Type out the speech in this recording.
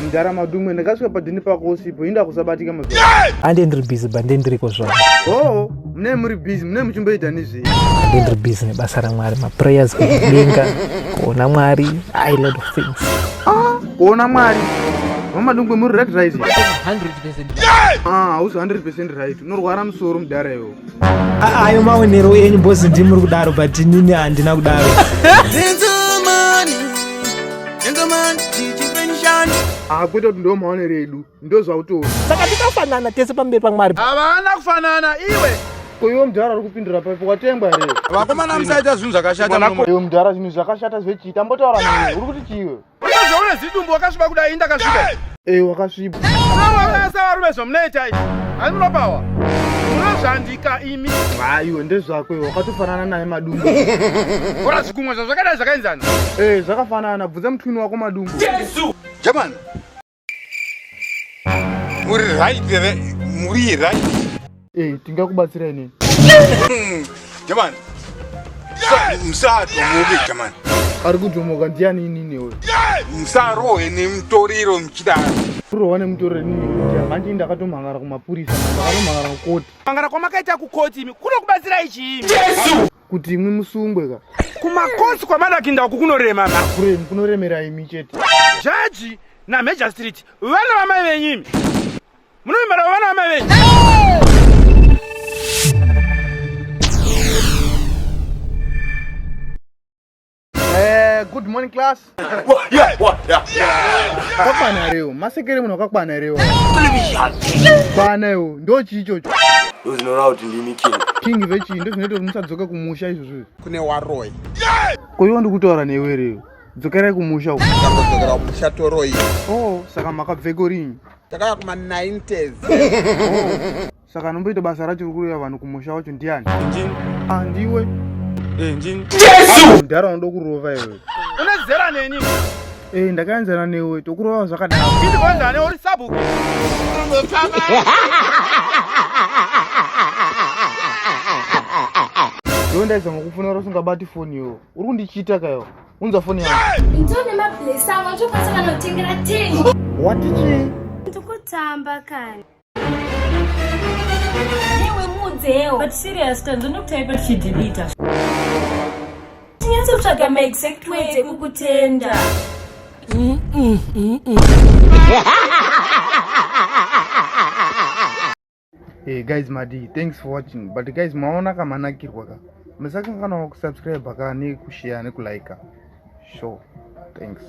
Mudhara Madungwe, ndakasvika padhini pako usipo, inda kusabatika mazuva. Ande ndiri busy, but ndendiriko zvavo. Oh, mune muri busy, mune muchimboita nezvei? Ande ndiri busy nebasa raMwari, maprayers kudenga, kuona Mwari, a lot of things. Ah, kuona Mwari. VaMadungwe, muri right right? 100%. Ah, hausi 100% right. Unorwara musoro, mudhara iwo. Ayo maonero enyu, boss, ndimuri kudaro, but inini handina kudaro. Gentleman, gentleman, chichipenshani. Ah, kwete kuti ndo maonero edu, ndo zvautori. Saka tikafanana tese pamberi paMwari. Havana kufanana iwe. Ko iwe mudhara uri kupindura paipo, watengwa here? Vakomana, musaita zvinhu zvakashata. Iwe mudhara, zvinhu zvakashata zvechiita mbotaura newe, uri kuti chiwe? Zvaune zidumbu wakasviba kudai, indakasviba. Eh, wakasviba. Unovaurasa varume zvamunoita izvi. Hani munopawa munozvandika imi. Haiwe, ndezvako iwe, wakatofanana naye Madungwe. Ora zvikumwe zvazvakadai zvakaenzana. Eh, zvakafanana, bvunza mutwini wako Madungwe. Jamani, muri right here? Muri right? Eh, tingakubatsira inini? Jamani, musadhomoke jamani. Ari kudhomoka ndiani inini iwe? Musarohwe nemutoriro muchidaro. Kurohwa nemutoriro inini ndiani? Manje ndakatomhangara kumapurisa, ndakatomhangara kukoti. Mangara kwamakaita kukoti imi kunokubatsirai chiimi? Kuti imwi musungwe ka. Kumakotsi kwamadakinda uku kunorema ma. Kuremi kunoremera imi chete. Jaji namajistret vana vamai venyu, imi munoimbara vana vamai venyu. Eh, good morning, class. Wakakwana herewo? Masekere munhu wakakwana herewo? Kwana iwo, ndo chii ichocho? Ndozvinoreva kuti ndini king. King vechii? Ndo zvinoita kuti musadzoka kumusha izvozvo. Kune waroi. Ko iwo, ndikutaura newe rewo, dzokerai kumusha uko. Tangodzokera kumusha toroi. Oh, saka makabveko rini? Takauya kuma-90s. Saka anomboita basa racho rekuroya vanhu kumusha wacho ndiani? Ndini. Ah, ndiwe? Eh, ndini. Mudhara, unoda kurova iwe. Une zera neni. Eh, ndakaenzana newe, tokurova zvakadaro. Indikwanzane uri sabhuku. Iwe, ndaizama kufonera usingabati foni iwo, uri kundichita kayo, unza foni yangu. Ndone mablesa angu, andokwanisa kana kutengera 10. Wati chii? Ndikutamba kani newe, mudzewo. But serious, tanzoni kutaipa tichidelita. Tinyatso kutsvaga maexact words ekukutenda. Hey guys, madi, thanks for watching. But guys, maona kamanakirwa ka, musakanganwa kusubscribe ka, nekushare, nekulike. Sure, thanks.